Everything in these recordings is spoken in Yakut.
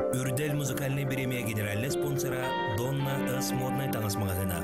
Үрдэл музыкальнай бириэмийэ генеральнай спонсора Донна С моднай таҥас маҕаһыына.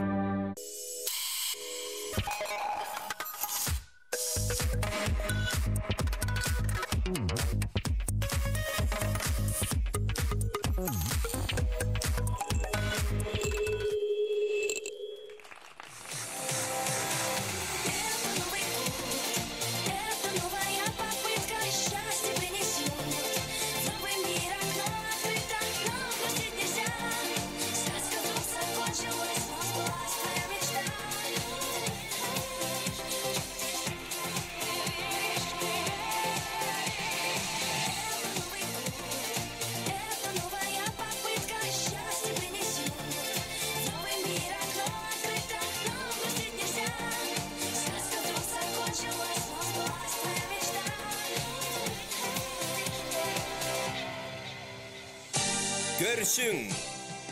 Көрсүҥ!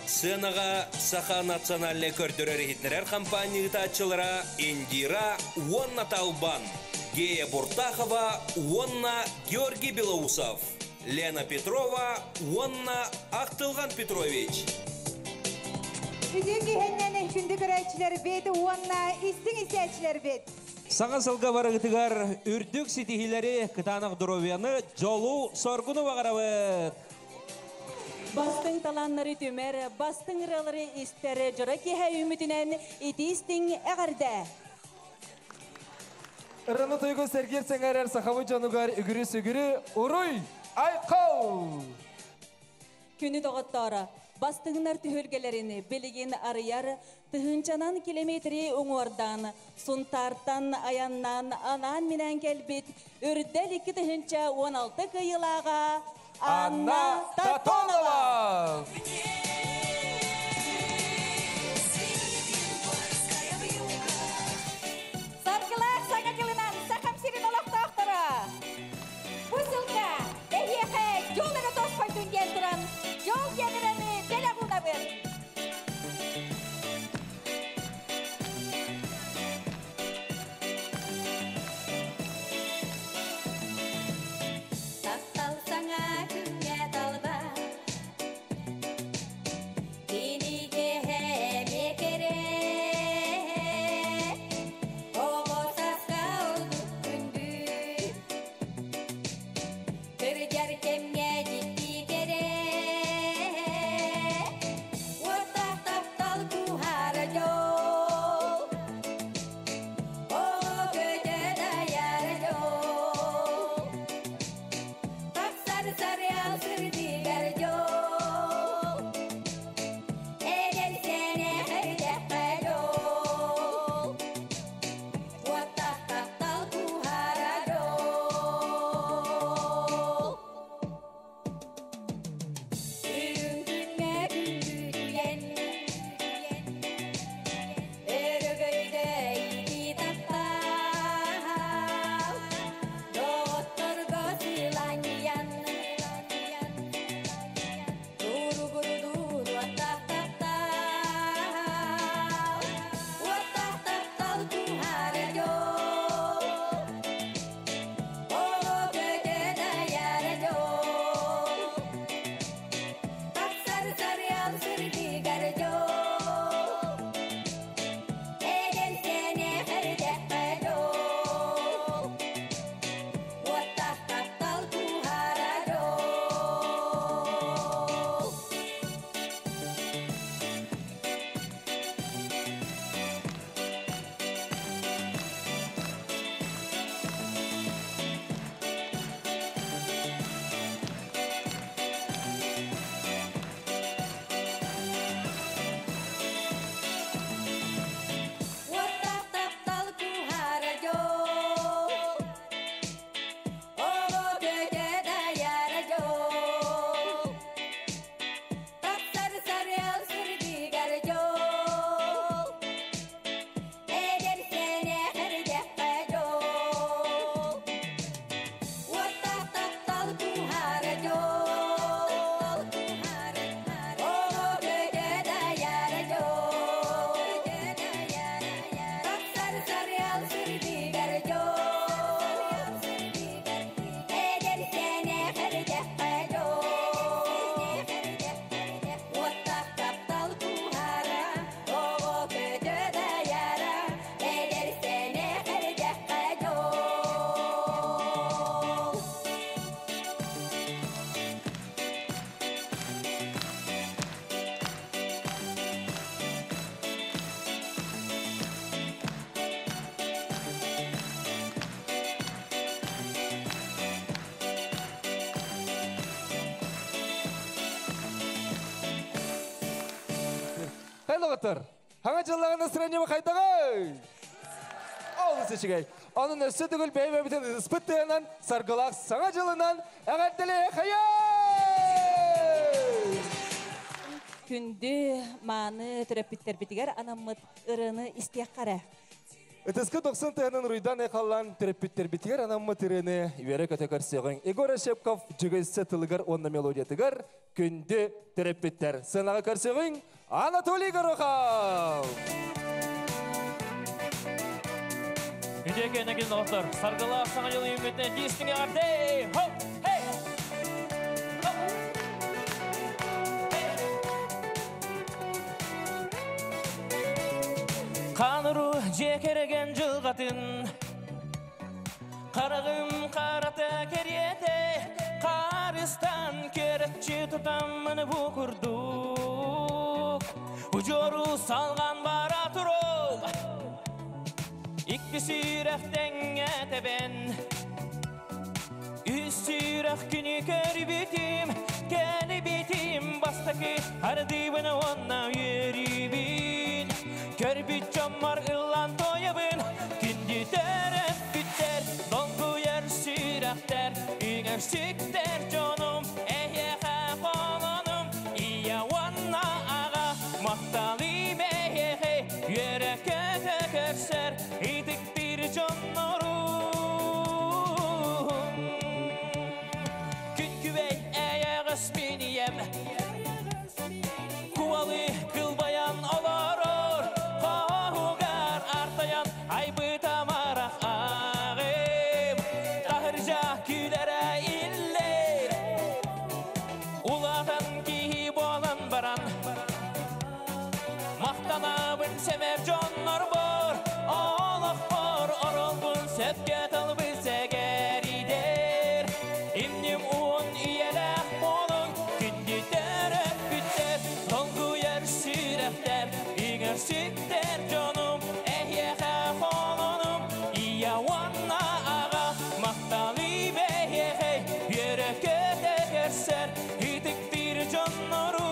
Сыанаҕа Саха национальнай көрдөрөр-иһитиннэрэр компания ыытааччылара Индира уонна Талбан, Гея Буртахова уонна Георгий Белоусов, Лена Петрова уонна Ахтылҕан Петрович. Үтүө киһиннэн күндү көрөөччүлэрбит уонна истиҥ истээччилэрбит! Саҥа сылга барыгытыгар үрдүк ситиһиилэри, кытаанах доруобуйаны, дьолу, соргуну баҕарабыт! Бастыҥ талааннары түмэр, бастыҥ ырыалары истэр дьоро киэһэ үүммүтүнэн итии-истиҥ эҕэрдэ! Ырыаны тойугу сэргиир сэҥээрэр сахабыт дьонугар үгүрү-сүгүрү уруй! Айхал! Күнү доҕоттооро, бастыҥнар түһүлгэлэрин билигин арыйар тыһыынчанан километри уҥуордаан, Сунтаартан айаннаан анаан-минээн кэлбит Үрдэл 2016 кыайыылааҕа Анна Тотонова! Саргылаах саҥа дьылынан Сахам сирин олохтоохторо! Бу сылга эһиэхэ дьол эрэ тосхойдун диэн туран, дьол диэн ыраны бэлэх уунабын! Таптал саҥа күҥҥэ талба Кинигэһэ эмиэ кэрэ Оҕо сааска ордук күндү Кырдьар кэмҥэ дьикти кэрэ Уоттаах таптал куһаара дьол Оҕо көтөн айара дьол Тахсар сарыал сырдыгар дьол Эдэр сэнэх эрдэххэ дьол Уоттаах таптал куһаара дьол Үрүҥ күҥҥэ күндүтүйэн Өрөгөйдө итии таптал Доҕотторго сыланньыйан Туругурдуур уоттаах таптал Уоттаах таптал куһаара дьол Оҕо көтөн айара дьол Тахсар сарыал сырдыгар дьол Эдэр сэнэх эрдэххэ дьол Уоттаах таптал куһаара дьол Доҕоттор, Саҥа дьыллааҕы настроениеба хайдаҕый? Олус үчүгэй. Онон өссө төгүл бэйэ-бэйэбитин ытыспыт тыаһынан саргылаах Саҥа дьылынан эҕэрдэлиэхэйэй! Күндү мааны төрөппүттэрбитигэр анаммыт ырыаны истиэххэ эрэ. Ытыска дохсун тыаһынан уруйдаан айхаллаан төрөппүттэрбитигэр анаммыт ырыаны үөрэ-көтө көрсүөҕүҥ. Егор Ощепков Дьөгүөссэ тылыгар уонна мелодиятыгар күндү төрөппүттэр. Сыанаҕа көрсүөҕүҥ Анатолий Горохов! Үтүө кэнники доҕоттор, саргылаах саҥа дьыл үүммүтүнэн тиистиҥ эҕэрдэ! Хоп! Хей! Хоп! Хааныру дьиэ кэргэн дьылҕатын Хараҕым харата кэриэтэ Харыстан көрөччү тутаммын бу курдук Удьуору салҕан бара туруом Икки сүрэх тэҥҥэ тэбэн Үс сүрэх күнү көрбүтүм Кэлбитим бастакы ардыыбын уонна үөрүүбүн Көрбүт дьоммор ыллаан туойабын Күндү төрөппүттэр, долгуйар сүрэхтэр Үҥэр-сүктэр дьонум, эһиэхэ холонум Ийэ уонна аҕа, махталым эһиэхэ Үөрэ-көтө көрсөр ытыктыыр дьоннорум Күн күбэй эйэҕэс мин ийэм Куалы кылбайан олорор, хоһугар артайан айбыт амарах ааҕым. Таһырдьа күлэрэ иллэр, улаатан киһи буолан баран, махтанабын сэмээр дьоннорбор, олохпор оролбун сөпкө талбыт сэгэридэр. Имним уон үйэлээх буолуҥ, күндү төрөппүттэр, долгуйар сүрэхтэр, иҥэр сүктэр дьонум, эһиэхэ холонум, ийэ уонна аҕа, махталым эһиэхэ, үөрэ-көтө көрсөр, ытыктыыр дьоннорум.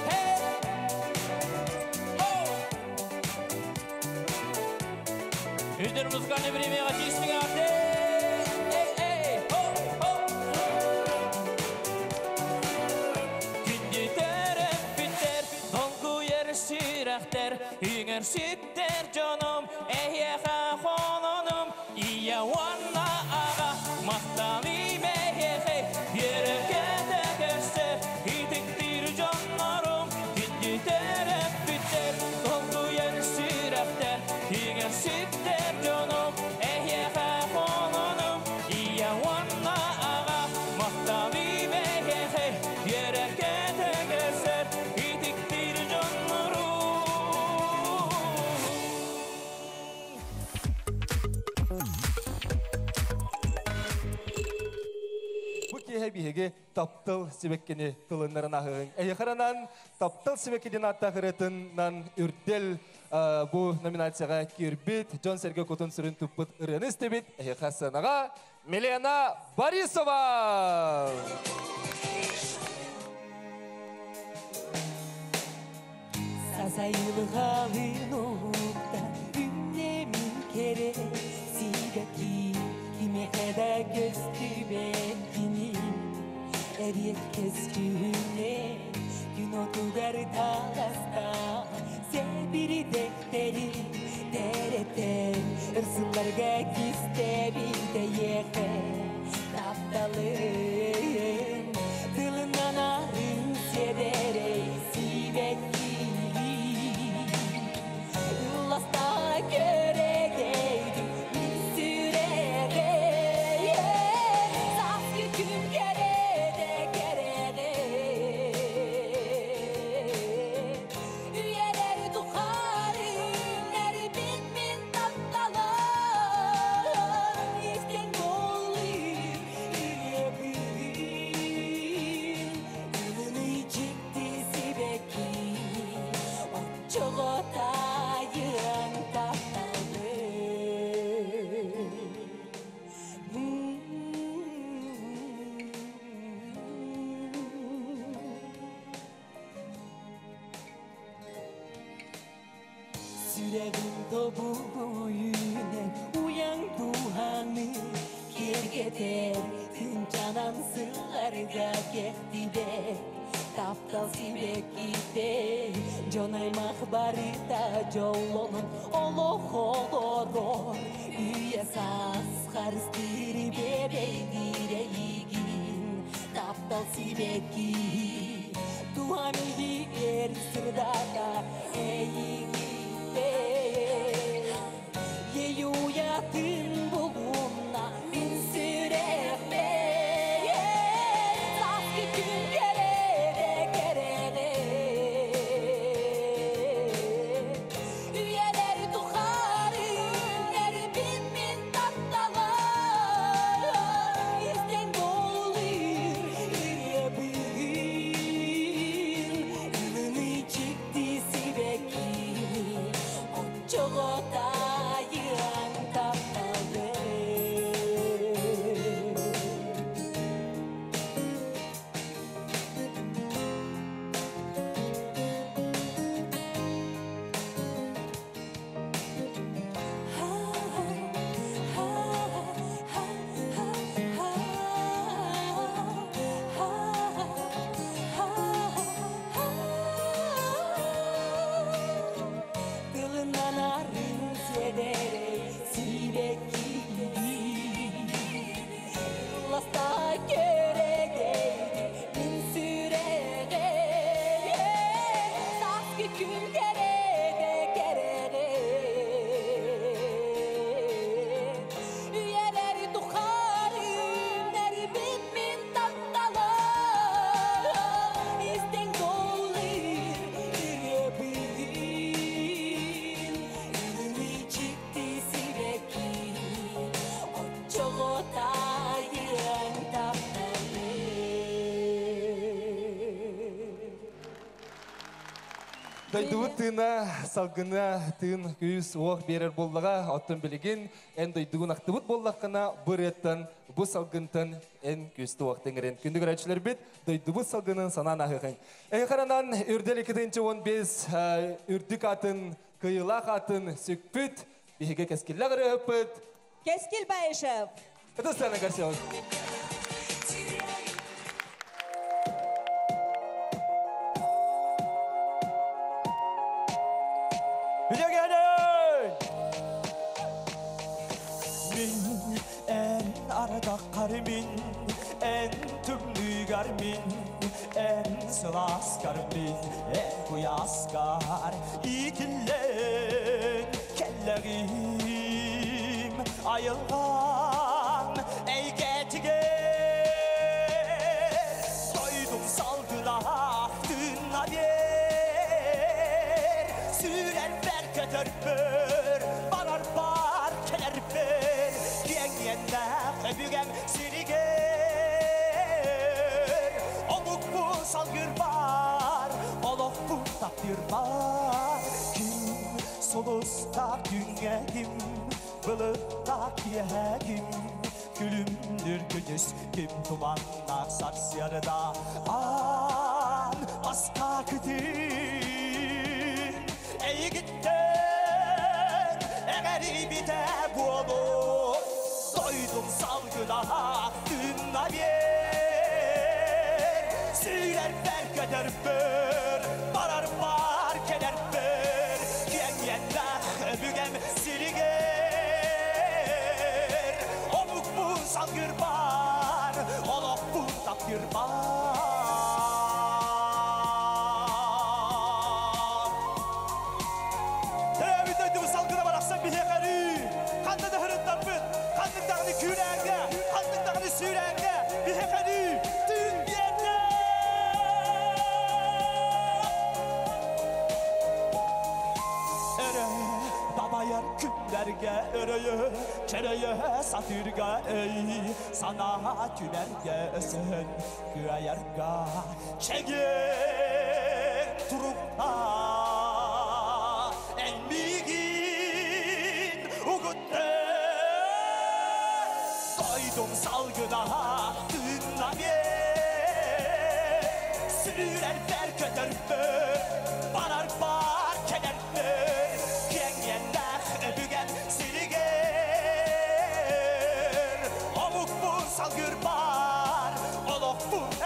Hey! Ho! Үздер музыкальный премияға тиісті Эй, эй, хо, хо! Күндү төрөппүттэр, долгуйар сүрэхтэр, үҥэр сүктэр дьонум, эһиэхэ холонум, ийэ уонна аҕа, махталым эһиэхэ, үөрэ-көтө көрсөр, ытыктыыр дьоннорум, күндү төрөппүттэр, долгуйар сүрэхтэр, үҥэр сүктэр дьонум, эһиэхэ холонум, ийэ уонна аҕа, махталым эһиэхэ, үөрэ-көтө көрсөр, ытыктыыр дьоннорум. Бу киэһэ биһиги таптал сибэккини тылыннарын аһыһыҥ. Эйэхаранан таптал сибэккитин ааттаах ырыатынан үрдэл бу номинацияҕа киирбит, дьон-сэргэ кутун сүрүн туппут ырыаны истибит эһиэхэ сценаҕа Милена Борисова! Сазайылғалын уһукта үннемин кере сибэки кимиэхэ да көстүбэккини эриэккэс күнне күн отугар таласта сэбиридэхтэри тэрэтэн өр сылларга кистэбит эйиэхэ тапталым тылынан арын сиэдэрэй сибэккилии Ылласта көрөгөйдүм мин сүрэҕи Сааскы күн кэрэтэ кэрэҕи Үйэлэр тухары үүнэрбит мин тапталым Истиҥ буоллун ырыабын. Тобулуйунен уяң духаны Кергетер тынчанан сылларга кехтибе Таптал сибеките Жон аймак барыта жоллонун олох олорор Үйе сас харыстыры бебейдирейгин Таптал сибеки Туамиги эр сырдата эйигите Еюятын булуна мин сүрекпе Саскы күн кереде кереде Үйелер тухары бит мин тапталар Истен болыр ыребигин Ылыны чикти сибеки Отчого тайын тапталы. Тылынан арын седере сибеки Ласта керегейди мин сүреге Саскы күн кереде кереге Үйелери тухары бит мин тапталар Истен долыр ыребигин Ылыны чикти сибеки Отчого тайын тапталы. Дойдубут тыына салгына тыын күйіс уох берер боллаға, оттон билигин эн дойдугун актыбыт боллаққына бұреттан, бұ салгынтан эн күсті уақтың эрен. Күндү көрәчілер бит, дойдубут салгынын санан ахықын. Эйхаранан үрдел 2-15 үрдік атын, кыйылақ атын, сүкпүт, биһиге кескиллер ырыппыт. Кескил Баишев. Это сцена Гарсия. Үдегеней! Мин эн ардаққар мин, эн түмнүгар мин, эн сыласкар мин, эн куяскар итиллен келлерим айылган эйгетиге Дойдум салгына тынна бер Сүрер беркетер бөр, барар бар келер бер Кеңенне көбүгем сиригер Омук бу салгыр бар, олох бу тапыр бар Ким солуста күнгө ким, былытта киэхэ ким Күлүмдүр күнүс ким туманнак сарсыярда Ан баска күтүн Эйгиттен эңери бите болу Дойдум салгына тынна бер Сүрер беркетер бөр, барар бар келер бөр Кеңенне өбүгем сиригер Омук бу салгыр бар, олох бу таптыр бар. Тәбит өйдү салгына барақсан бихекәрі. Қанды да хырыттарбыт, қанды дағыны күрәңге, қанды дағыны сүрәңге, бихекәрі. Түн берді. Өрө, бабайар күндерге өрөйө, керөйө сатырга өй, сана түнерге өсөн, күаярга чеген турукта. Эн мигин угутты. Дойдум салгына тынна бер Сүрер беркетер бөр, барар бар келер бөр Кеңенне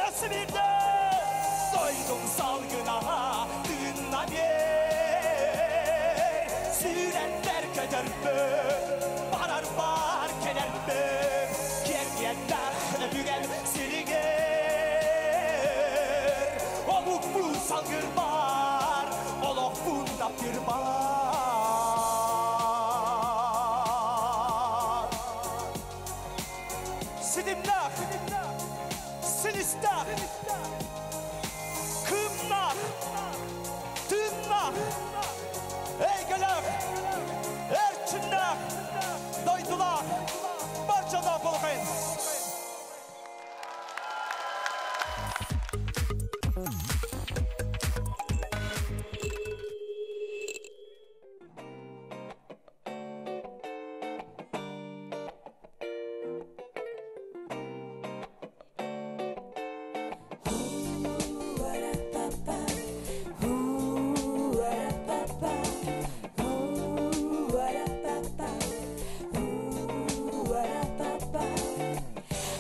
Өссө биирдэ! Дойдум салгына тыынна биэр. Сүүрэрбэр көтөрбүн, барарбар кэлэрбин, киэргиэтэх өбүгэм сиригэр. Омукпун салгырбар, олохпун таптырбар. Ситимнэх, силистээх, кыымнаах, тыыннаах, эйгэлээх, эрчимнээх, дойдулаах, барчалаах буолуохайын!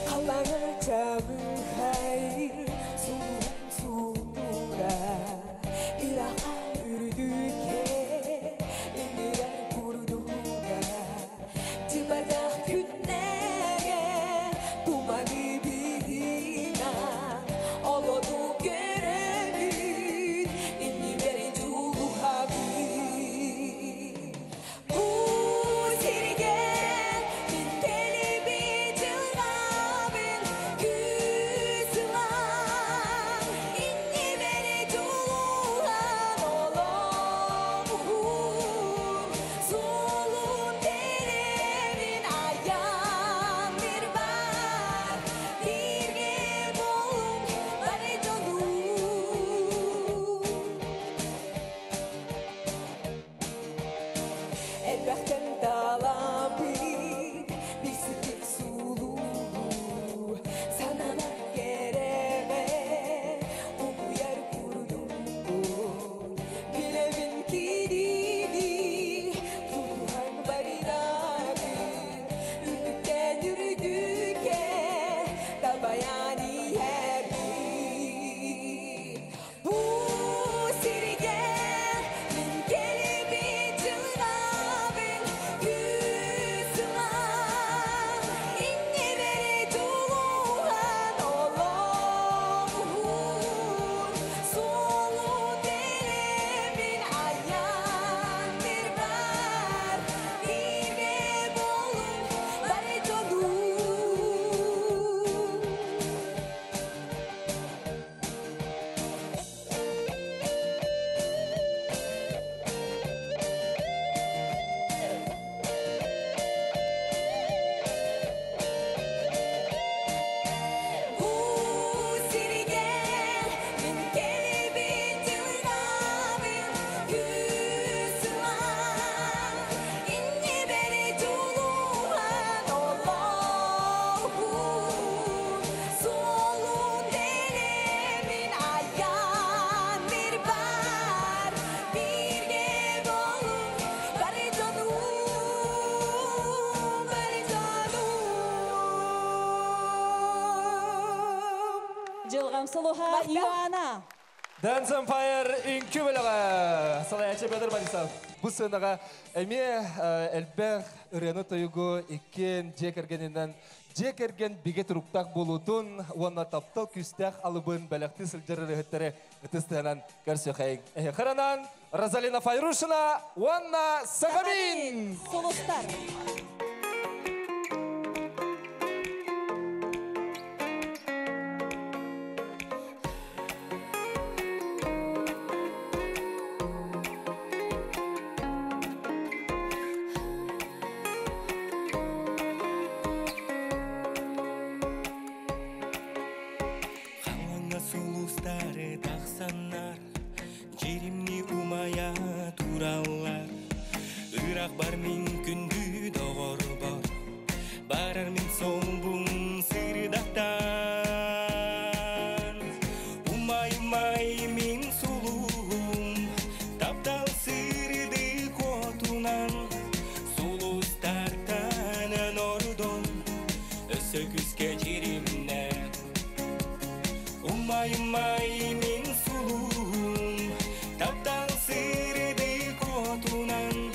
Халлаҥа чабыхай сулуһун сулуура, ырахан үрдүккэ иҥирэр курдуга, дьыбардах күннэргэ туманы быыһынан олону көрөбүн, иннибэр дьулуһабын. Бу сиргэ мин кэлибит дьылҕабын күүс ылан, иннибэр дьулуһан олоҕум суолун тэлэбин, айан бар бииргэ буолуҥ бары дьонум. Элбэхтэн талабыт билситик сулуу, сананар кэрэҕэ угуйар курдукпун. Билэбин кинини тутуһан барынабын, үрдүктэн үрдүккэ дабайан иһэбин. Бу сиргэ мин кэлибит дьылҕабын күүс ылан, иннибэр дьулуһан олоҕум суолун тэлэбин, айан бар бииргэ буолуҥ бары дьонум. Бу сиргэ мин кэлибит дьылҕабын күүс ылан, иннибэр дьулуһан олоҕум суолун тэлэбин, айан бар бииргэ буолуҥ бары дьонум, бары дьонум. Дьылҕам сулуһа Иоанна. Dance Empire үҥкүү бөлөҕө, салайааччы Петр Борисов. Бу сыанаҕа эмиэ элбэх ырыаны тойугу иккиэн дьиэ кэргэнинэн дьиэ кэргэн бигэ туруктаах буолуутун уонна таптал күүстээх алыбын бэлэхтии сылдьар ырыаһыттары ытыс тыаһынан көрсүөхэйиҥ. Эһиэхэ Розалина Файрушина уонна Сахамин! Сулустар. Халлааҥҥа сулустары тахсаннар, дьиримнии умайа тураллар. Ыраах бар мин күндү доҕорбор, барар мин суолбун сырдатан. Умай, умай мин сулуһум, таптал сырдык уотунан, сулустартан ордон, өссө күүскэ дьиримнээ. Умай-умай мин сулуһум, таптал сырдык уотунан,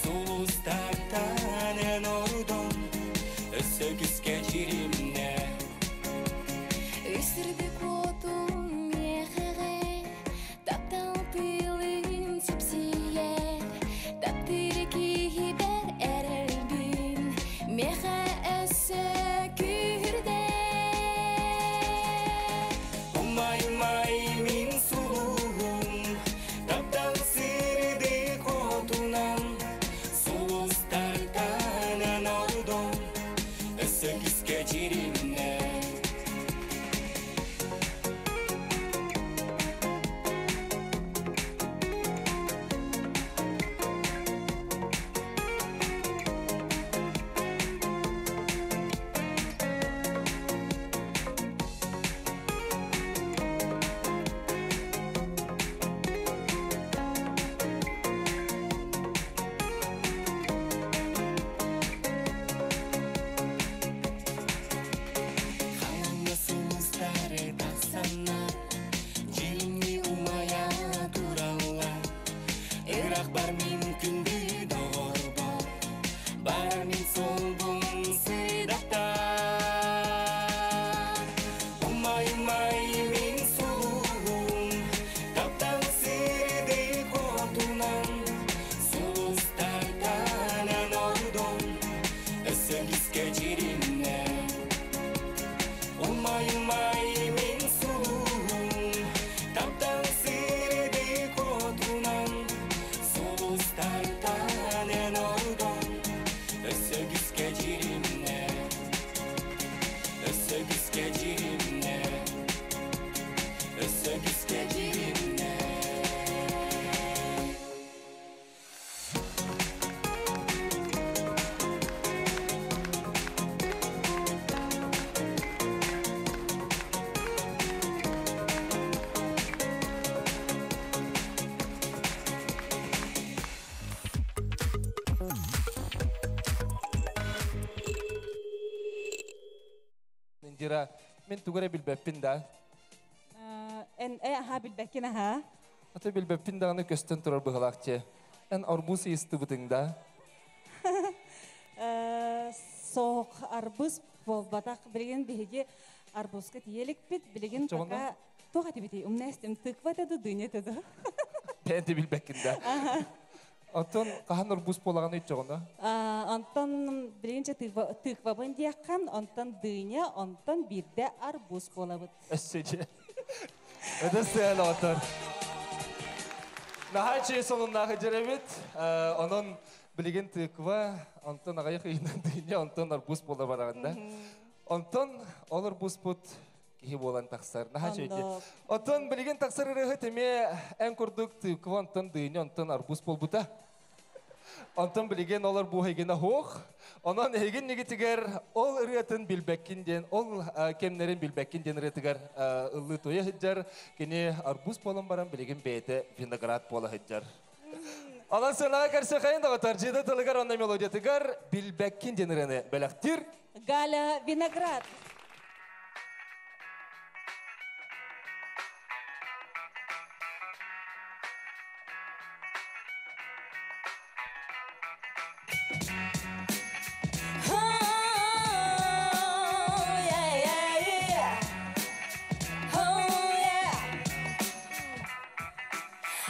сулустартан эн ордон, өссө күүскэ дьиримнэ. Үсірдік отун мехеге, таптал тылын сипсиер, таптыр кихибер эрелбин, меха өссө күрде. Умай-умай мин сулуһум, таптал сырдык уотунан, сулустартан эн ордон, өссө күүскэ дьиримнэ. Халаҥҥа сулустары тахсаннар, дьиримни умайа тураллар. Ыраах бар мин күндү доҕорбор, барар мин суолбун сырдатар. Умай-умай мин сулуһум, таптал сырдык уотунан, сулустартан эн ордон, өссө күүскэ дьиримнэ. Умай-умай мин сулуһум, таптал сырдык уотунан, сулустартан эн ордон, өссө күүскэ дьиримнэ. Өссө күүскэ дьиримнэ. Өссө күүскэ дьиримнэ. Индира, мин тугу эрэ билбэппин да. Эн аха билбэккин аха. Аты билбэппин даҕаны көстөн турар быһылаах дьэ. Эн арбуз ыйыстыбытыҥ да? Соох арбуз буолбатах. Билигин биһиги арбузка тиийэликпит. Билигин Чоҕунна? пока туох этибитий? Умнастым тыква да дыня да. Бэйэн да билбэккин да. Оттон хаһан арбуз буолаҕын өйдөҕүнэ? Онтон билигин чэ тыквабын диэххэн, онтон дыня, онтон биирдэ арбуз буолабыт. Өссө дьэ. Өтө сыал отор. Наһаа үчүгэй сонуннаах дьэрэбит. Онон билигин тыква, онтон аҕыйах ыйынан дыня, онтон арбуз буола бараҕын да. Онтон ол арбузпут киһи буолан тахсар. Наһаа үчүгэй дии. Оннук. Оттон билигин тахсар ырыаһыт эмиэ эн курдук тыква, онтон дыня, онтон арбуз буолбута. Онтон билигин ол арбуз эйгинэ суох. Онон эһигин нигитигэр ол ырыатын билбэккин диэн, ол кэмнэрин билбэккин диэн ырыатыгар ыллыы туйа сылдьар. Кини арбуз буолан баран билигин бэйэтэ виноград буола сылдьар. Онон сыанаҕа көрсүөххэйин доҕоттор, дьиэтэ тылыгар уонна мелодиятыгар билбэккин диэн ырыаны бэлэхтиир. Галя Виноград. Oh, yeah, yeah, yeah. Oh, yeah.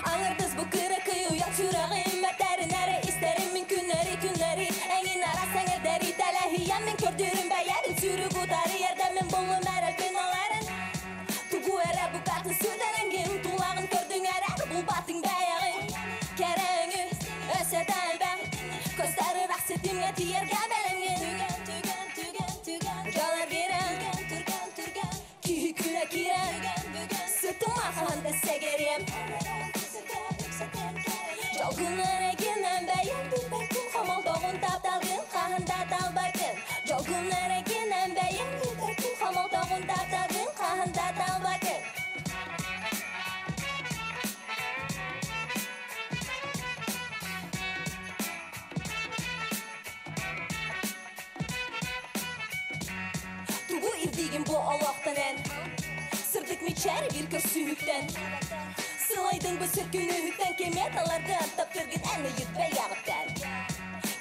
Аңырдыс бу кыракый уял сүрәгим мәтәрин әре истәрим мин күннәри күннәри Әңин ара сәңердәри тәләһиям мин көрдүрүм бәйәрин сүрү гутары ердә мин буллум әрәлпин аларын Тугу әрә бу катын сүдәрәнгин тулагын көрдүң әрә булбатың бәягын Кәрәңі өсә тәлбәң көстәре рәхсетимгә тияргә бәләмген Түгән, түгән, түгән, Жалар кирән, түргән, түргән, Киһи күнә кирән, Сытыма ханда сәгәрем Жолгун эрегинен бэйэм билбэккин хомолтоҕун тапталгын хаһан да талбаккын Жолгун эрегинен бэйэм билбэккин хомолтоҕун тапталгын хаһан да талбаккын Тугу ирдигин бу олохтон эн Сырдык Мичәр bir көрсүһүктэн Сылайдың бу сөркүнүһүктэн Кеметаларгын таптыргын әні ютпе ягыттан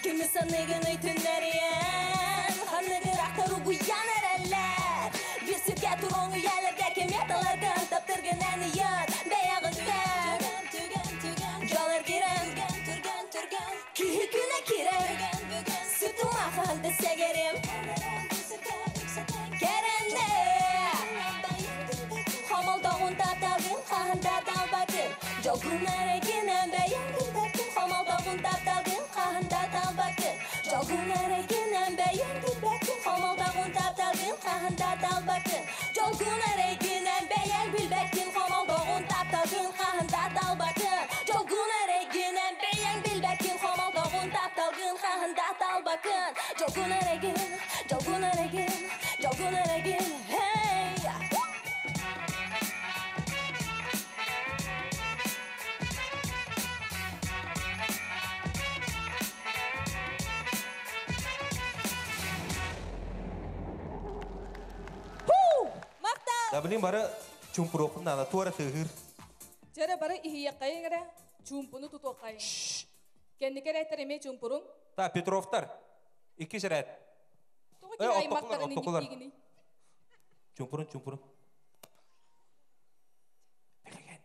Кими саныгын өйтүннәрien Ханныгы ругуян эрэллэр Бир сирге туроңу ялерге Кеметаларгын таптыргын әні ют бәягыттан Жолар кирен Киһи күнэ кирен Сүтүм аханды сэгерим Керенде Хамалдағын тапталгын қахында талбакын Жолгун әрекінен бәйін білбәкін Хамалдағын тапталгын қахында талбакын Жолгун әрекінен бәйін білбәкін Хамалдағын тапталгын қахында талбакын Жолгун әрекінен бәйін білбәкін Хамалдағын тапталгын қахында талбакын Жолгун әрекінен бәйін білбәкін Хамалдағын тапталгын қахында талбакын Жолгун әрекін, жолгун әрекін, жолгун әрекін, hey! Да билин бары чумпурокун нана туара тыгыр. Жere бары ихия кайын эре, чумпуну тутуа кайын. Кенникер эттер эме чумпурун. Та Петровтар. Икки сәрәт. Тугу Э, кире оттокулар, аймактарын оттокулар. иниктигини. Чумпурун, чумпурун. Билеген.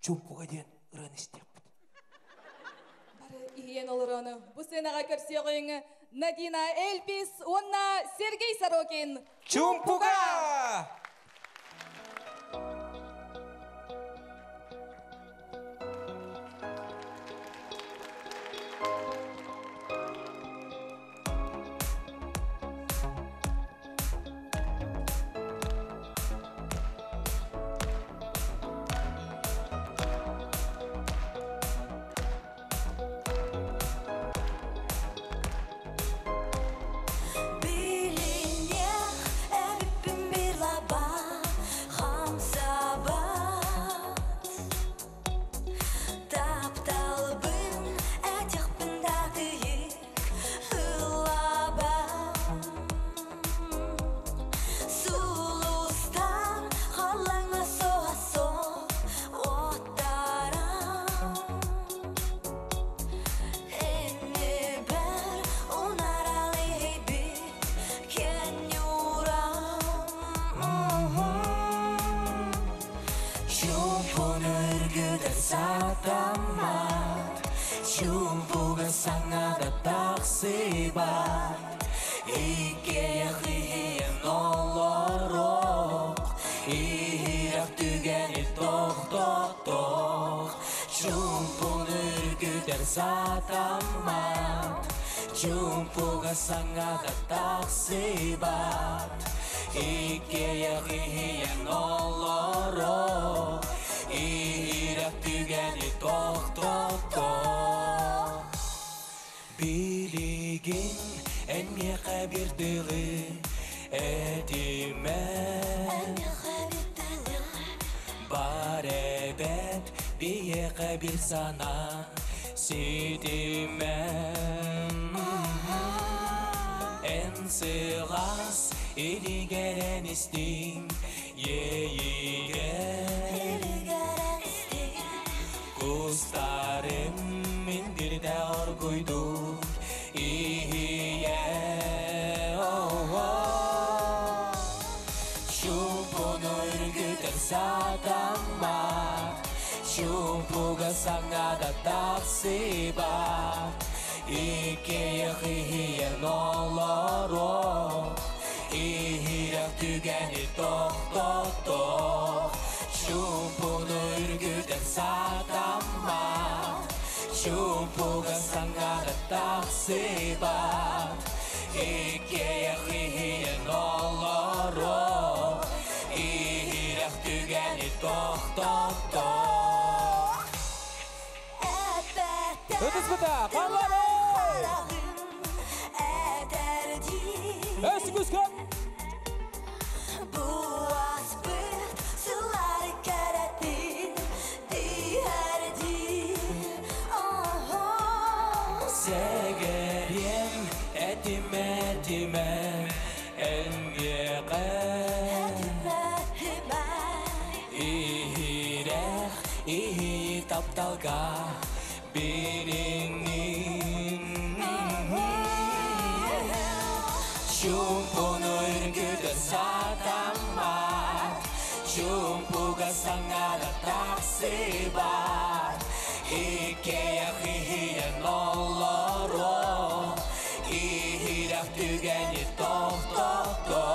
Чумпуга диэн ыран истиэппит. Бары ихиен олорону. Бу сценага көрсөйгүң Надина Эльпис, уонна Сергей Сорокин. Чумпуга! Билине әбіппін бір лаба хамсабат Тапталбын әтекпін татыйық ылаба Сулустар қалаңа соғасо оттарам Энни бер унаралы бит кенюрам Чумпуну үргүтэр сатаммат Чумпуга саңада тахсыбат Иккиэх иһиэн олорох Иһирэх түгэни тохтотох Чумпуну үргүтэр сатаммат Чумпуга саңада тахсыбат Иккиэх иһиэн олорох Иһирэх түгэни тохтотох Билигин эн миэхэ бир тылы этимэн Бар эбэт биэхэ бир сана ситимэн Эн сылас илигерен истиң иэйиген Кустарым миндирде оргуйду иһие Чумпуну үргүтэр сатаммат Чумпуга саңада тахсыбат Иккиэх иһиэн олорох Иһирэх түгэни тохтотох Чумпуну үргүтэр сатаммат Чумпуга саңада тахсыбат Иккиэх иһиэн олорох Иһирэх түгэни тохтотох Өтіс бұта, қаллары! Өсі күскін! Буаспыт сылары кәрәтін тиһәрди Сэгерем этиме этиме эн миэхэ тапталга биринним. Чуумпуну үргүтэр сатаммат, Чуумпуга саҥара тахсыбат, Иккиэйэх иһийэн олоро, Иһирэх түгэни тохтото.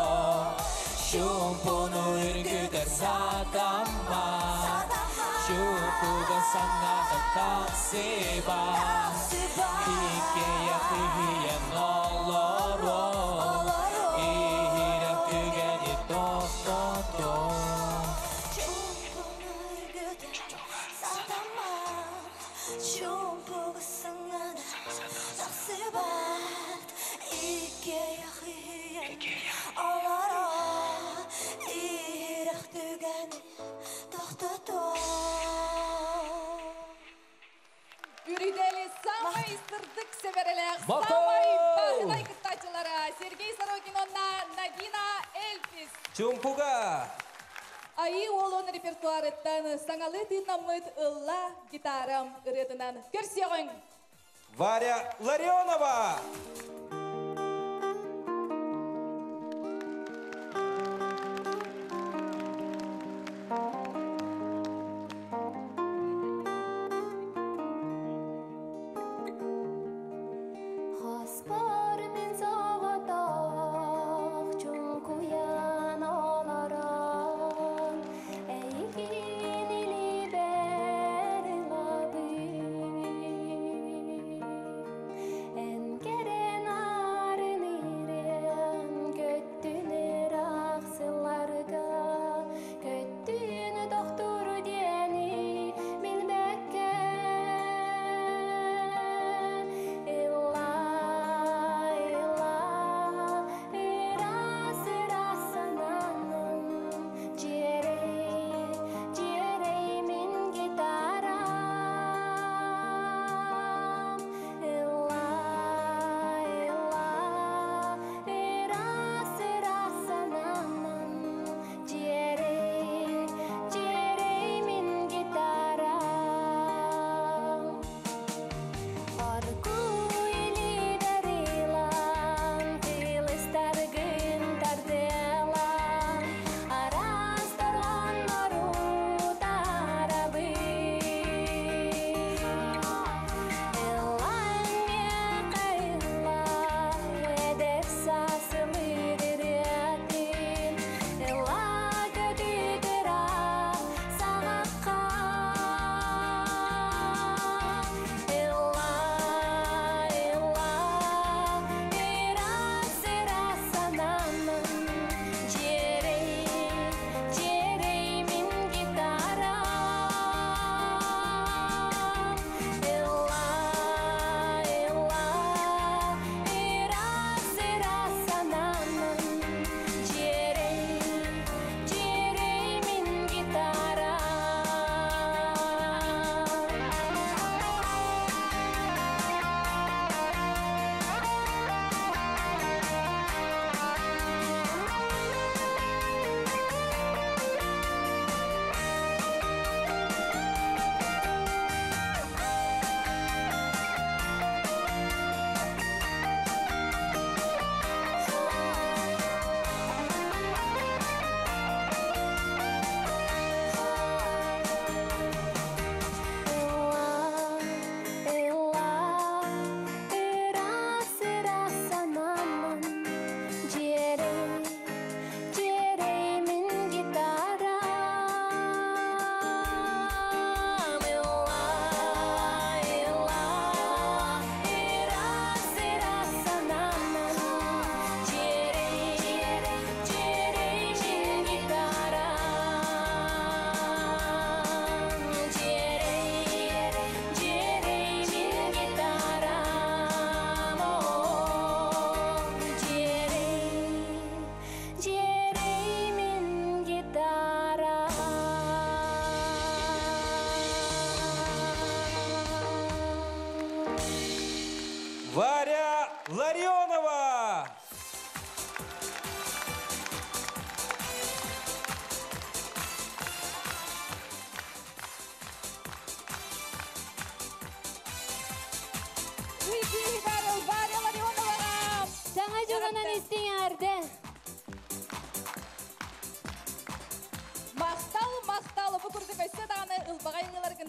Чуумпуну үргүтэр сатаммат, Чуумпуга саҥара тахсыбат, Иккиэйэх иһийэн олоро, Иһирэх түгэни тохтото. Чуумпуга саҥара тахсыбат, Иккиэйэх иһийэн олоро, Иһирэх түгэни тохтото. Үрдэл самай сырдык сэбэрэлээх, Махтал! самай баһынай кыттааччылара Сергей Сорокин уонна Надина Эльфис. Чуумпуга! Айыы Уолун репертуарыттан саҥалыы тыыннаммыт Ылла гитарам ырыатынан көрсүөҕүҥ! Варя Ларионова! Хоспор мин соҕотох чуҥкуйан олорон, Эйигин илиибэр ылабын. Эн кэрэ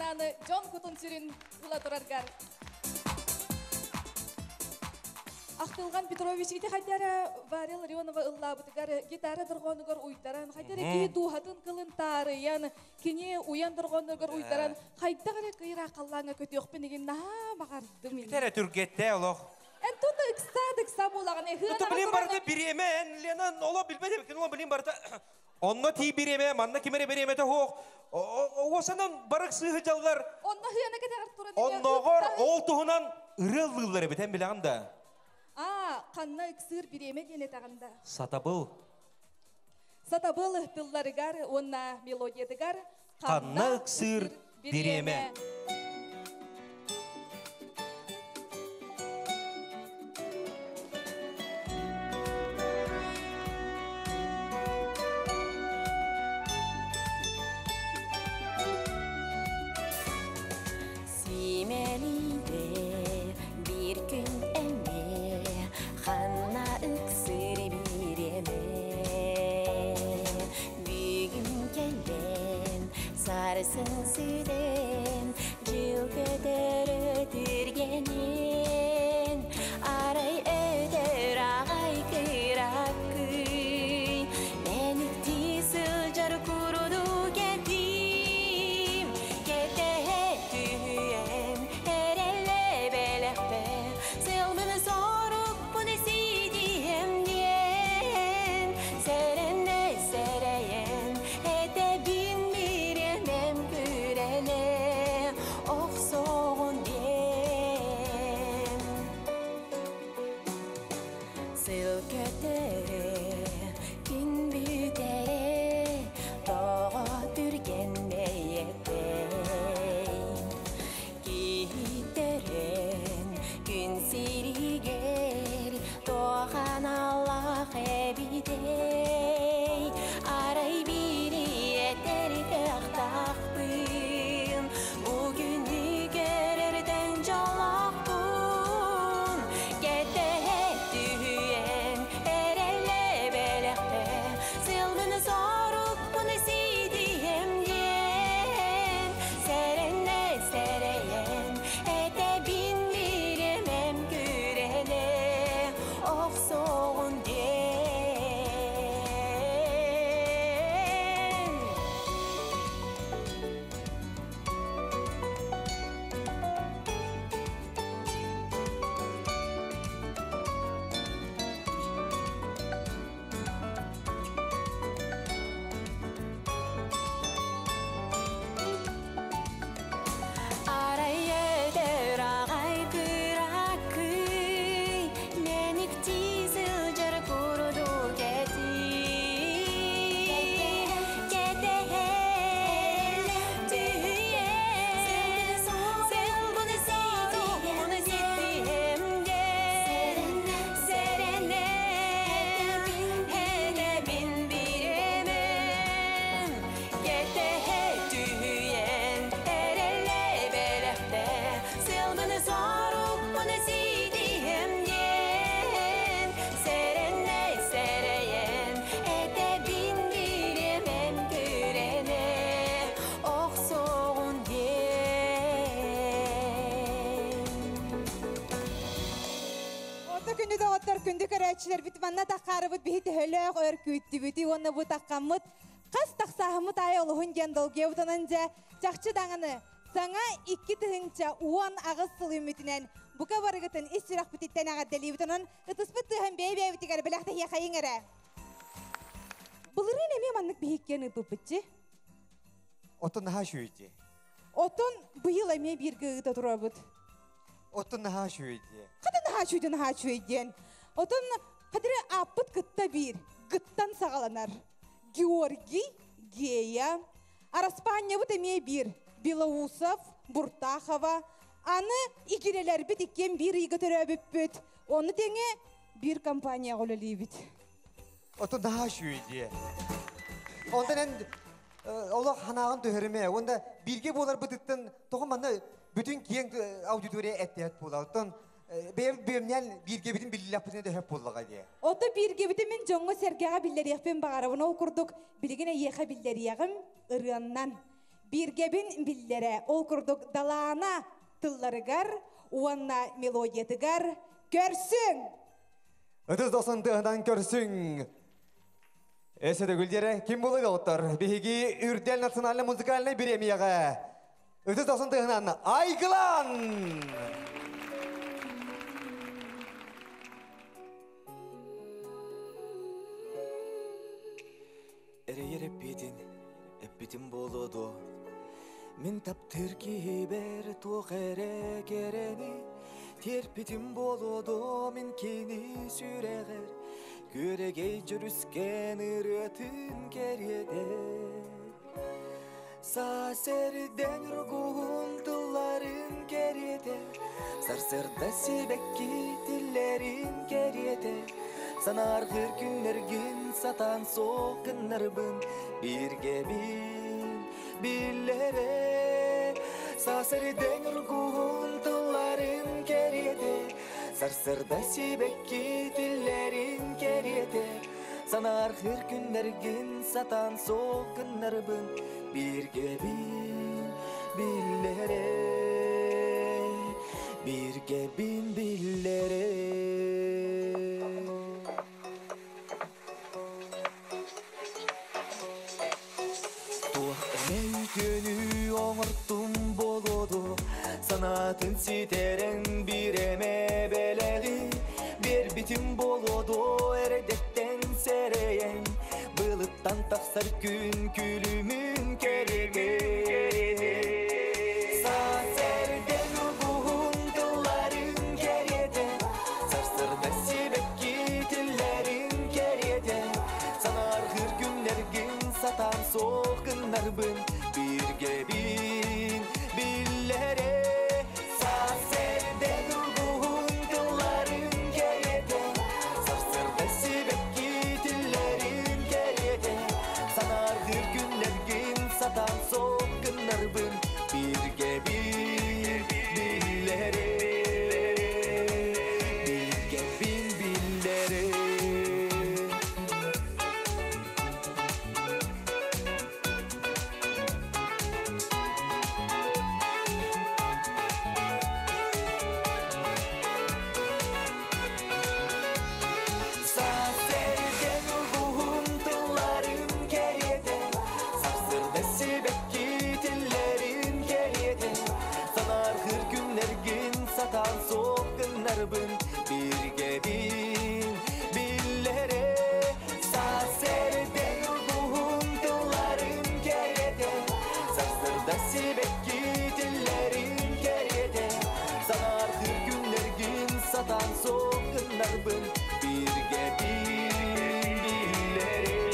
аны дьон кутун-сүрүн ыла тураргар. Ахтылҕан Петрович ити хайдара Варя Ларионова ыллаабытыгар гитара дорҕоонугар уйдаран, хайдара киһи дууһатын кылын таарыйан, кини уйан дорҕоонугар уйдаран, хайдах эрэ кыйыраах халлааҥҥа көтүөхпүн игин наһаа баҕардым. Ити эрэ түргэттэ олох. Эн тута ыксаа да ыксаа буолаҕын. Ото билин барыта бириэмэ, эн Лена оло билбэт эбиккин, оло билин барыта Онно тии бириэмэ, манна ким эрэ бириэмэтэ суох. Уосанан барык сыыһы дьаллар. Онно хыана кэтэҕэр туран Оннооҕор ол туһунан ырыа ыллыыллар эбит, эн билэҕин да? Аа, ханна ыксыыр бириэмэ диэн этэҕин да? Сатабыл. Сатабыл тылларыгар уонна мелодиятыгар ханна ыксыыр бириэмэ. Симэлийде биир күн эмиэ ханна ыксыыр бириэмэ Бүгүн кэлэн сарсын сүтэн дьыл көтөрө түргэнин Арай өтөр аҕай кыракый Мэниктии сылдьар курдук этим Кэтэһэ түһүөм эрэллэ бэлэхпэр Сыалбын сорукпун ситиһэм диэн Сэрэнэ сэрэйэн этэбин бириэмэм күрэнэ охсоҕун диэн Сыл көтөрө, күн бүтэрэ, тоҕо түргэн бэйэтэй. Киһитэрэн күн сиригэр туох аналлаах эбитэй. Арай биири этэр кыахтаахпын, бу күнү көрөртөн дьоллоохпун. Кэтэһэ түһүөн эрэллэ бэлэхпэр, сыалбын сорукпун ситиһэм диэн. Сэрэнэ сэрэйэн, этэбин бириэмэм күрэнэ охсоҕун диэн. Арай өтөр аҕай кыракый, мэниктии сылдьар курдук этим. Кэтэһэн түһүйэн, сылбын сорукпун ситиһэм диэн. Сэрэнэн этэбин бириэмэм, кэтэһэ түһүйэн эрэллэ бэлэхтэ, сыалбын сорукпун ситиһэм диэн. Сэрэнэ сэрэйэн этэбин бириэмэм күрэнэ охсоҕун диэн. Орто күндү доҕоттор, күндү көрөөччүлэрбит манна таххаарыбыт биһи төһөлөөх өр күүттүбүтүй уонна бу таххаммыт хас тахсааһыммыт аайы олуһун диэн долгуйабытынан дьэ чахчы даҕаны саҥа 2018 сыл үүммүтүнэн бука барыгытын ис сүрэхпититтэн эҕэрдэлиибит онон ытыспыт тыаһын бэйэ-бэйэбитигэр бэлэхтэһиэхэйиҥ эрэ. Былырыын эмиэ маннык биһиккиэн ыыппыппытчы. Оттон наһаа үчүгэй дии. Оттон быйыл эмиэ бииргэ ыыта турабыт. Оттон наһаа үчүгэй дии. Хата наһаа үчүгэй наһаа үчүгэй диэн. Отон хадыры ааппыт кытта биир, гыттан саҕаланар. Георгий, Гея, Араспаанньабыт эмиэ биир, Белоусов, Буртахова. Аны игирэлэрбит иккиэн биир ыйга төрөөбүппүт. Ону тэҥэ биир компанияҕа үлэлиибит. Оттон наһаа үчүгэй дии. Онтон эн олох санааҕын түһэримэ. Уонна бииргэ буоларбытыттан тоҕо манна бүтүн киэҥ аудитория эттэһэт буолар. Оттон бэйэбит бүөмнээн бииргэбитин биллэхпитинэ төһөп буоллаҕа дии. Ото бииргэбитин мин дьоҥҥо-сэргэҕэ биллэриэхпин баҕарабын. Ол курдук билигин эйиэхэ биллэриэҕим ырыаннан. Бииргэбин биллэрэ. Ол курдук Далаана тылларыгар уонна мелодиятыгар көрсүҥ! Ытыс досын тыһынан көрсүҥ! Эсэ төгүлдере ким булы доҕоттор? Биһиги Үрдэл национальный музыкальный бириэмийэҕэ ытыс досын тыһынан Айгылан! Эрэйэр эппиэтин, эппитим буолуо дуо? Мин таптыыр киһибэр туох эрэ кэрэни Тиэрпитим буолуо дуо мин кини сүрэҕэр Күөрэгэй дьүрүскэн ырыатын кэриэтэ Саас эрдэн ургуһун тылларын кэриэтэ Сарсыарда сибэкки тиллэрин кэриэтэ Санааргыыр күннэргин сатаан суох гыннарбын Бииргэбин биллэрэ Саас эрдэн ургуһун тылларын кэриэтэ Сарсыарда сибэкки тиллэрин кэриэтэ Санааргыыр күннэргин сатаан суох гыннарбын Бииргэбин биллэрэ Бииргэбин биллэрэ Туох эмэ үтүөнү оҥортум буолуо дуо Санаатын ситэрэн биир эмэ бэлэҕи Биэрбитим буолуо дуо эрэдэттэн сэрэйэн Былыттан тахсар күн күлүмүн кэриэтэ Саас эрдэн угуһун тылларын кэриэтэ Сарсыарда сибэкки тиллэрин кэриэтэ Санааргыыр күннэргин сатаан суох гыннарбын Бииргэбин биллэрэ Саас эрдэн угуһун тылларын кэриэтэ Сарсыарда сибэкки тиллэрин кэриэтэ Санааргыыр күннэргин сатаан суох гыннарбын Бииргэбин биллэрэ Бииргэбин биллэрэ Саас эрдэн угуһун тылларын кэриэтэ Сарсыарда сибэкки тиллэрин кэриэтэ Санааргыыр күннэргин сатаан суох гыннарбын Бииргэбин биллэрэ Саас эрдэн угуһун тылларын кэриэтэ Сарсыарда сибэкки тиллэрин кэриэтэ Санааргыыр күннэргин сатаан суох гыннарбын Бииргэбин биллэрэ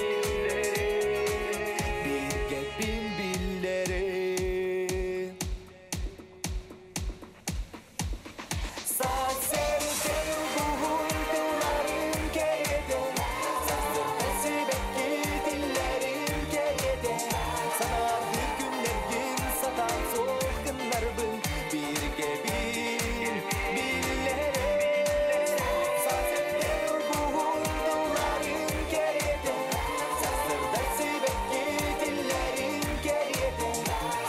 Бииргэбин биллэрэ Саас эрдэн угуһун тылларын кэриэтэ Сарсыарда сибэкки тиллэрин кэриэтэ Санааргыыр күннэргин сатаан суох гыннарбын Бииргэбин биллэрэ Саас эрдэн угуһун тылларын кэриэтэ Сарсыарда сибэкки тиллэрин кэриэтэ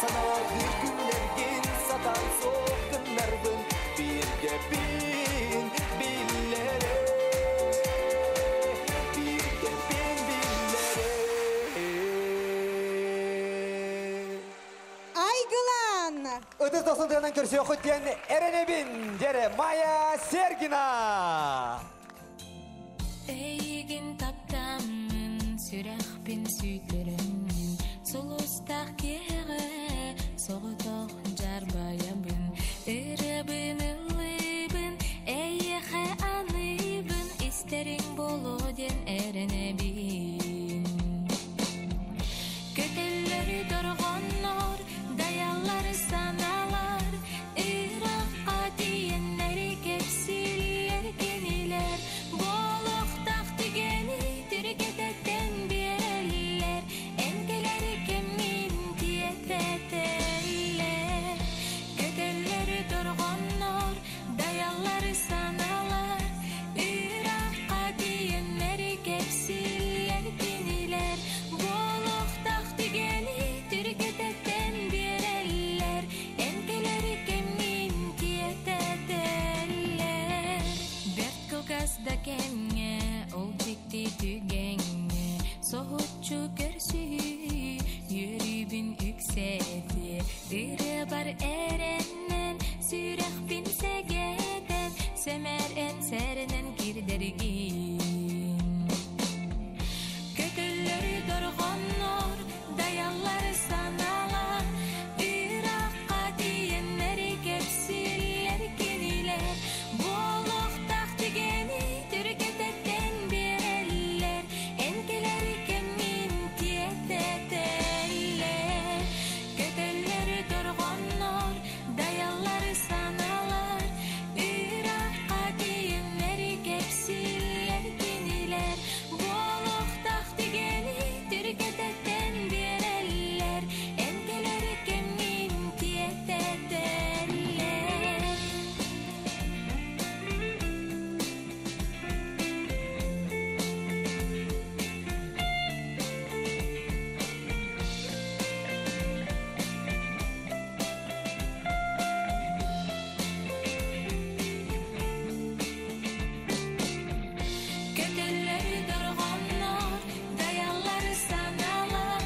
Санааргыыр күннэргин сатаан суох гыннарбын Бииргэбин биллэрэ Бииргэбин биллэрэ Айгылан! Ытыс досын тыһынан көрсүөххүт диэн эрэнэбин, дьэрэ Майя Сергина! Эйигин таптааммын, сүрэхпин сүүйтэрэммин, Сулустаах киэһэҕэ соҕотох дьаарбайабын, Ырыабын ыллыыбын, эйиэхэ аныыбын, Истэриҥ буолуо диэн эрэнэбин. Көтөллөр дорҕооннор, дайаллар санаалар, Ыраахха тиийэннэри кэпсииллэр кинилэр, Буолуохтаах түгэни түргэтэтэн биэрэллэр, Эн кэлэр кэмҥин тиэтэтэллэр. эрэннэн, сүрэхпин сэгэтэн, сэмэр эн сэрэнэн кирдэргин. Көтөллөр дорҕоннор, даяллар санаалар, Ырахха тиийэннэри кэпсииллэр кинилэр. Буолуохтаах түгэни түргэтэтэн биэрэллэр, эн кэлэр кэмҥин тиэтэтэллэр. Көтөллөр дорҕоннор, даяллар санаалар, Ырахха тиийэннэри кэпсииллэр кинилэр. Буолуохтаах түгэни түргэтэтэн биэрэллэр, эн кэлэр кэмҥин тиэтэтэллэр. Көтөллөр дорҕоннор, даяллар санаалар,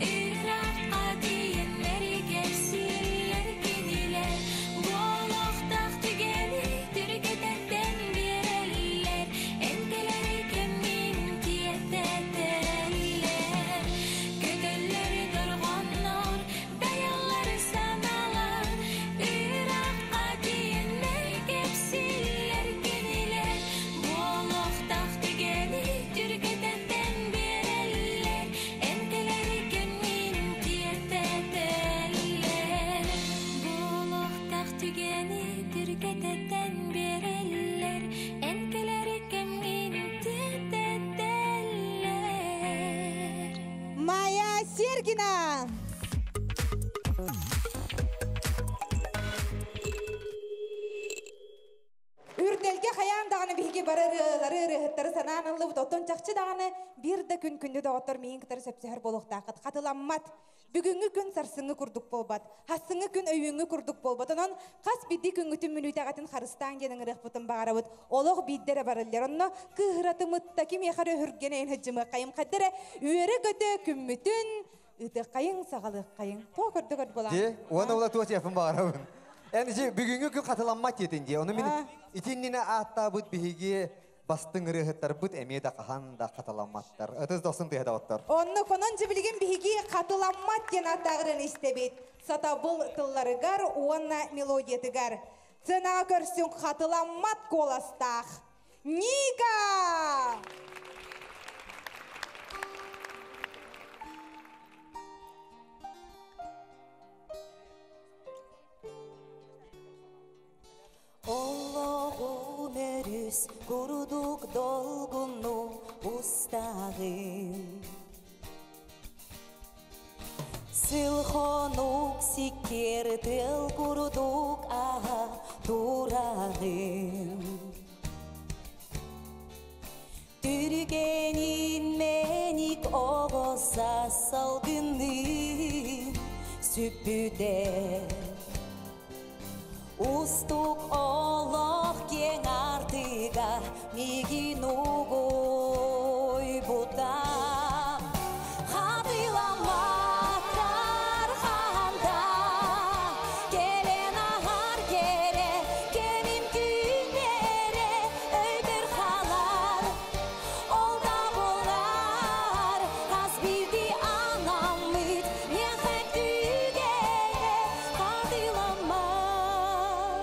Ырахха тиийэннэри кэпсииллэр кинилэр. Буолуохтаах түгэни түргэтэтэн биэрэллэр, эн кэлэр кэмҥин тиэтэтэллэр. Көтөллөр дорҕоннор, даяллар санаалар, Ырахха тиийэннэри кэпсииллэр кинилэр. Буолуохтаах түгэни түргэтэтэн биэрэллэр, эн кэлэр кэмҥин тиэтэтэллэр. Буолуохтаах түгэни түргэтэтэн биэрэллэр, эн кэлэр кэмҥин тиэтэтэллэр. Майя Сергина! Үрдэлгэ хайаан даҕаны биһиги бары ырыалары, ырыаһыттары санаан ыллыбыт. Оттон чахчы даҕаны биир да күн күндү доҕоттор миигин кытары сөпсөһөр буолуохтааххыт. Хатыламмат. Бүгүҥҥү күн сарсыҥҥы курдук буолбат. Хассыҥҥы күн өйүүҥҥү курдук буолбат. Онон хас биирдии күҥҥүтүн мүнүүтэҕитин харыстаан диэн ыҥырыахпытын баҕарабыт. Олох биирдэ эрэ барыллар. Онно кыыһыратымытта кимиэхэ эрэ өһүргэнэйин сылдьымыаххайым. Хайда эрэ үөрэ-көтө күммүтүн ыытыаххайыҥ, саҕалыаххайыҥ. Туох көрдө буолан. Дии, уонна ула туох диэхпин баҕарабын. Эн ити бүгүҥҥү күн хатыламмат диэтин дии. Ону мин итиннинэ ааттаабыт биһиги бастыҥ ырыаһыттарбыт эмиэ да хаһан да хатыламматтар. Ытыс дохсун тыаһа доҕоттор. Онно конон дьибилигин биһиги хатыламмат диэн ааттааҕырын истэбит. Сатабыл тылларыгар уонна мелодиятыгар. Сценаҕа көрсүҥ хатыламмат куоластаах. Ника! Олоҕум өрүс курдук долгуну устаҕын. Сыл-хонук сиккиэр тыал курдук ааһа тураҕын. Түргэнин мэник оҕо саас салгынныы сүппүтэ. Устук олох киэҥ аартыга миигин угуйбута. Хатыламматтар ханда, кэлэн аһар кэрэ кэмим күннэрэ өйбөр хаалар. Ол да буоллар хас биирдии анаммыт миэхэ түгэнэ хатыламмат.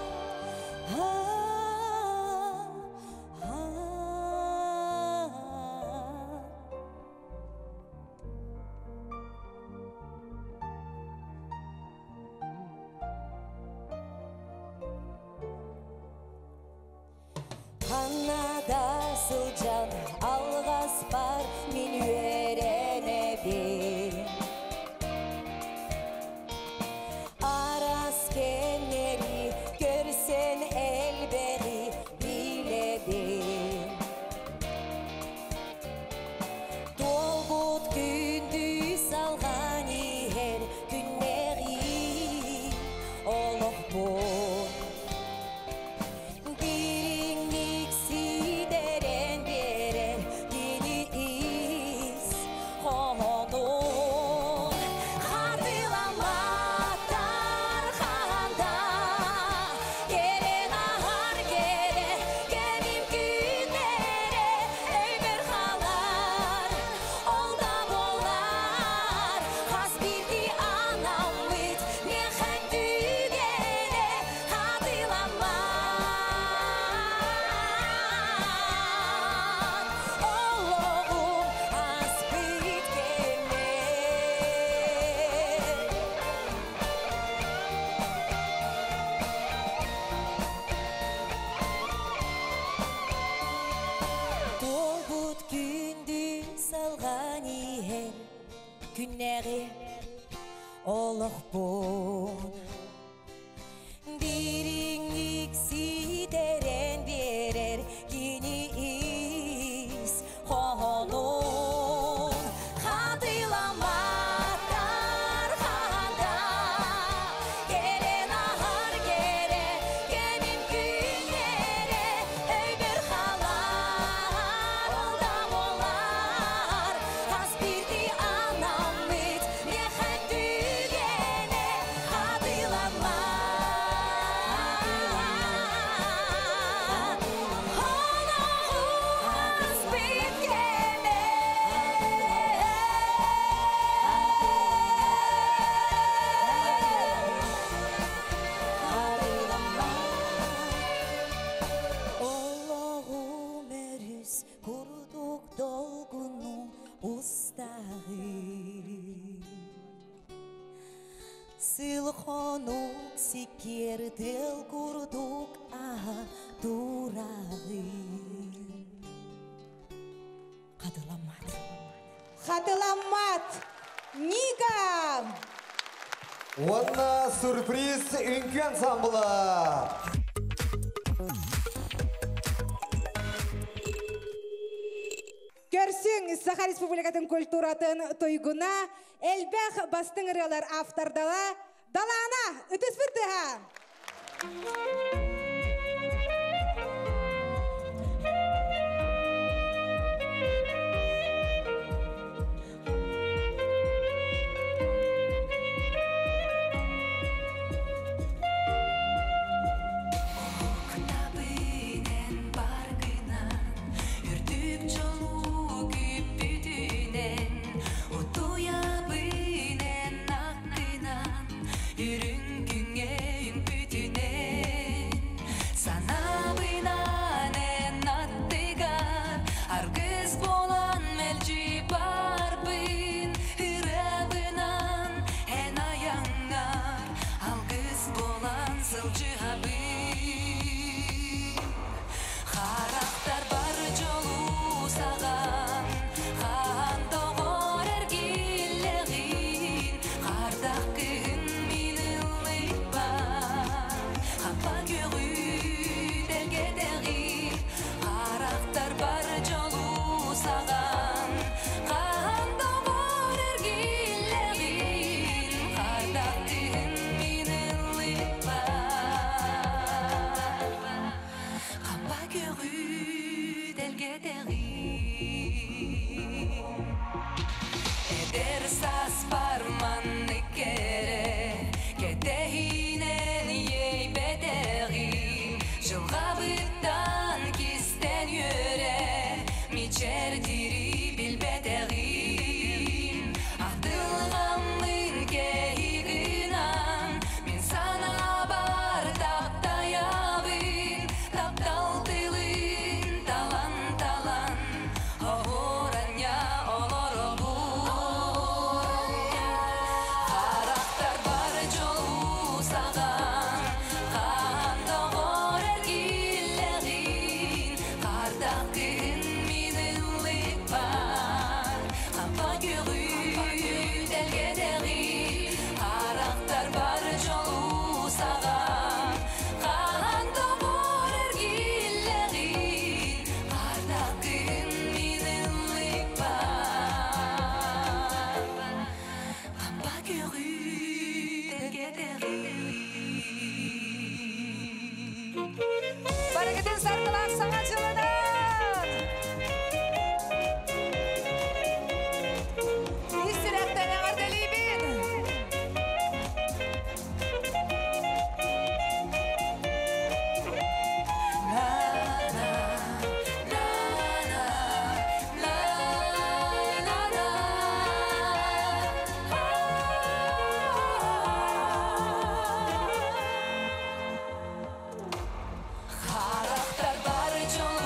Олохпун Дириҥник ситэрэн биэрэр кини ис хоһоонун Хатыламматтар ханда Кэлэн аһар кэрэ кэмим күннэрэ Өйбөр хаалар ол да буолар Хас биирдии анаммыт миэхэ түгэнэ Хатыламмат Олоҕу ааспыт кэмэ. Олоҕум өрүс курдук долгуну устаҕын. Сыл хонук сиккиэр тыал курдук ааһа тураҕын. Хатыламмат. Хатыламмат! Ника! Уонна сюрприз үҥкүү ансамбла. Көрсүҥ Саха Республикатын культуратын туйгуна, элбэх бастыҥ ырыалар автордара Далаана ытыспыт тыаһа! Уһуктабын баргынан, үрдүк дьолу күүппүтүнэн, утуйабын эн аттынан, үрүҥ күҥҥэ үҥпүтүнэн, санаабынан эн аттыгар, аргыс буолан мэлдьи барбын, ырыабынан эн айаҥҥар, алгыс буолан сылдьыһабын. Харахтар бар дьолу саҕан, хаһан доҕор эргиллэҕин, хардах кыһын мин ыллыйбар, хаппа күөҕү тэлгэтэҕин. Харахтар бар дьолу саҕан, хаһан доҕор эргиллэҕин, хардах кыһын мин ыллыйбар, хаппа күөҕү тэлгэтэҕин. Эдэр сааспар маннык кэрэ кэтэһиинэн иэйбэтэҕим, дьылҕабыттан кистэн үөрэ мичээрдиири билбэтэҕим. Ахтылҕаммын кэһии гынан мин санаабар таптайабын, таптал тылын талан-талан оһуор-анньа олоробун. Харахтар бар дьолу саҕан, хаһан доҕор эргиллэҕин, хардах кыһын мин ыллыкпар, хаппа күөҕү тэлгэтэҕин. Харахтар бар дьолу саҕан, хаһан доҕор эргиллэҕин, хардах кыһын мин ыллыкпар, хаппа күөҕү тэлгэтэҕин. Барыгытын саргылаах саҥа дьылынан! Ис сүрэхтэн эҕэрдэлиибин! Харахтар бар дьолу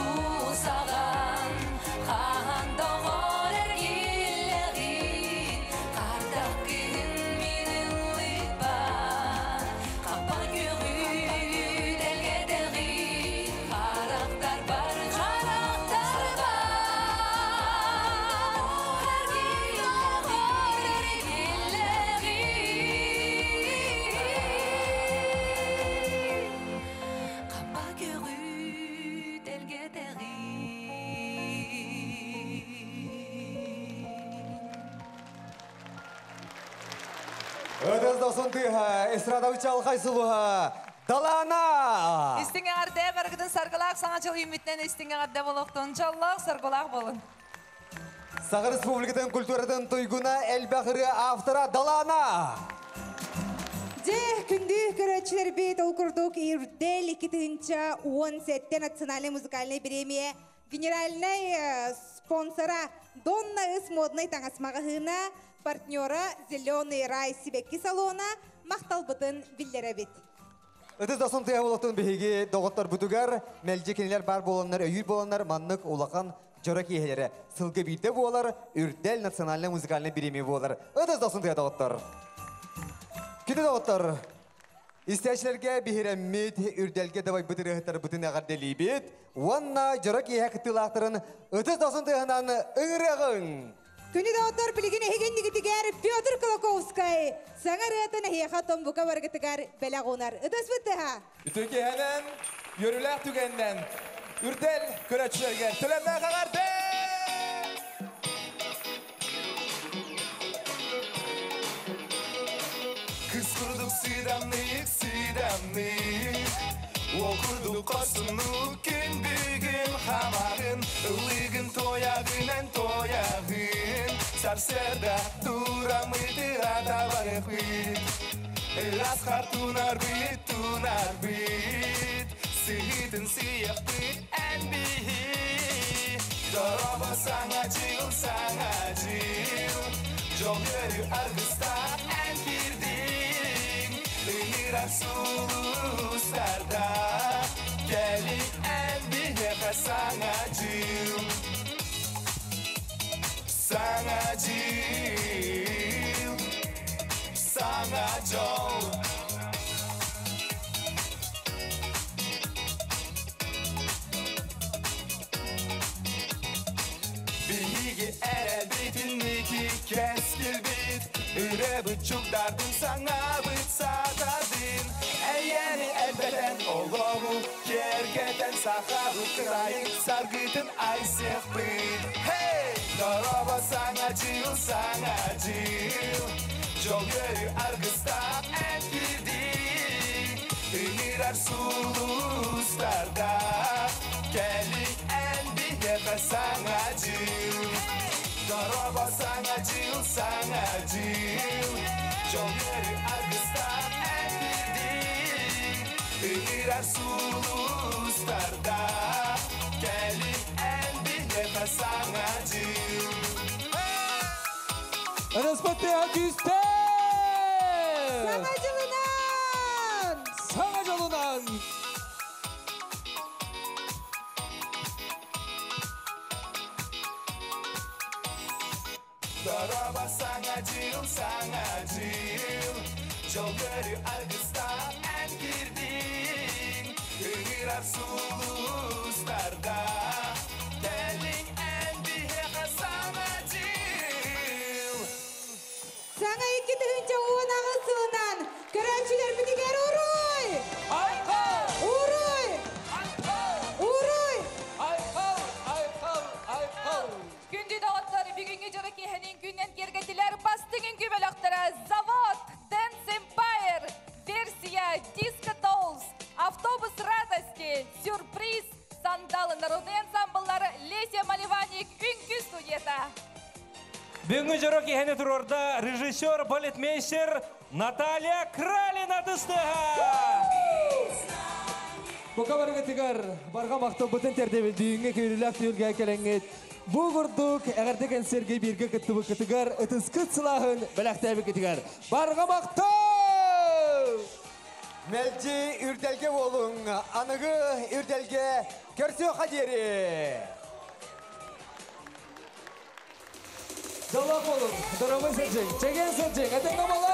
Ытыс досын тыаһа, эстрадабыт чаҕылхай сулуһа Далаана! Истиҥ эҕэрдэ барыгытын саргылаах саҥа дьыл үүммүтүнэн истиҥ эҕэрдэ буолуохтун, дьоллоох, соргулаах буолун. Саха Республикатын культуратын туйгуна элбэх ырыа автора Далаана! Дьэ, күндү көрөөччүлэрбит, ол курдук Ирдэл 2017 национальнай музыкальнай бириэмийэ генеральнай спонсора Донна Ыс моднай таҥас маҕаһыына, партнера Зеленый рай сибэкки салона махталбытын биллэрэбит. Ытыс дохсун тыаһа буолуохтун биһиги доҕотторбутугар мэлдьи кинилэр баар буоланнар, өйүүр буоланнар маннык улахан дьоро киэһэлэрэ сылга биирдэ буолар, Үрдэл национальнай музыкальнай бириэмийэ буолар. Ытыс дохсун тыаһа доҕоттор! Күндү доҕоттор, истээччилэргэ биһирэммит, Үрдэлгэ дабайбыт ырыаһыттарбытын эҕэрдэлиибит уонна дьоро киэһэ кыттыылаахтарын ытыс дохсун тыаһынан ыҥырыаҕыҥ! Күнү доҕоттор билигин эһиги иннигитигэр Петр Кулаковскай саҥа ырыатын эһиэхэ томбука барыгытыгар бэлэх уунар. Ытыспыт тыаһа! Үтүө киэһэнэн, үөрүүлээх түгэнинэн Үрдэл көрөөччүлэригэр төлөннөөх эҕэрдэ! Кыз курдук сыдамнык, сыдамнык Ол курдук хорсуннук күн бүгүн хамаҕын Ыллыгын тоягынан тоягын Сарсыарда тураммыты атабарыппыт Ырасхар тунарбыт, тунарбыт Сыһыытын сыйахпыт эн биһи Дорообо саҥа дьыл, саҥа дьыл Дьол үөрүү аргыстаах эн киирдиҥ Ыҥырар сулустарда Кэлин эн биһиэхэ саҥа дьыл Саҥа дьыл Саҥа дьол Биһиги эрэлбитинники кэскилбит Ырыабыт чугдардын саҥабыт саатардын Эйэни элбэтэн олоҕу киэргэтэн Сахабыт кырайын саргытын айсыахпыт Hey! Дорообо саҥа дьыл, саҥа дьыл Дьол үөрүү аргыстаах эн киирдиҥ Ыҥырар сулустарда Кэлиҥ эн биһиэхэ саҥа дьыл Дорообо саҥа дьыл, саҥа дьыл Дьол үөрүү аргыстаах эн киирдиҥ Ыҥырар сулустарда Кэлиҥ эн биһиэхэ саҥа дьыл Ыныспыт тыаһа күүстээх! Саҥа дьылынан! Саҥа дьолунан! Дорообо саҥа дьыл, саҥа дьыл Дьол көрүү аргыстаах эн киирдиҥ Ыҥырар сулустарда Кэлиҥ эн биһиэхэ саҥа дьыл Саҥа 2018 сылынан көрөөччүлэрбитигэр уруй! Айхал! Уруй! Айхал! Уруй! Айхал! Айхал! Айхал! Күндү доҕоттор, бүгүҥҥү дьоро киэһэнин күннэн киэргэтилэр бастыҥ үҥкүү бөлөхтөрө Завод, Dance Empire, Версия, Disco Dolls, Автобус радости, Сюрприз, Сандалы народный ансамбллар, Леся Маливаник үҥкүү студията. Бүгүҥҥү дьоро киэһэни туруорда режиссер, балетмейстер Наталья Кралина тыстыһа! Бука барыгытыгар барҕа махталбытын тиэрдэбит бүгүҥҥү күүрүүлээх түһүлгэҕэ кэлэҥҥит бу курдук эҕэрдэ кэнсиэргэ бииргэ кыттыбыккытыгар ытыскыт сылааһын бэлэхтээбиккитигэр барҕа махтал! Мэлдьи үрдэлгэ буолуҥ, аныгы үрдэлгэ көрсүөххэ диэри! Дьоллоох буолуҥ, доруобай сылдьыҥ, чэгиэн сылдьыҥ, этэҥҥэ буолуҥ!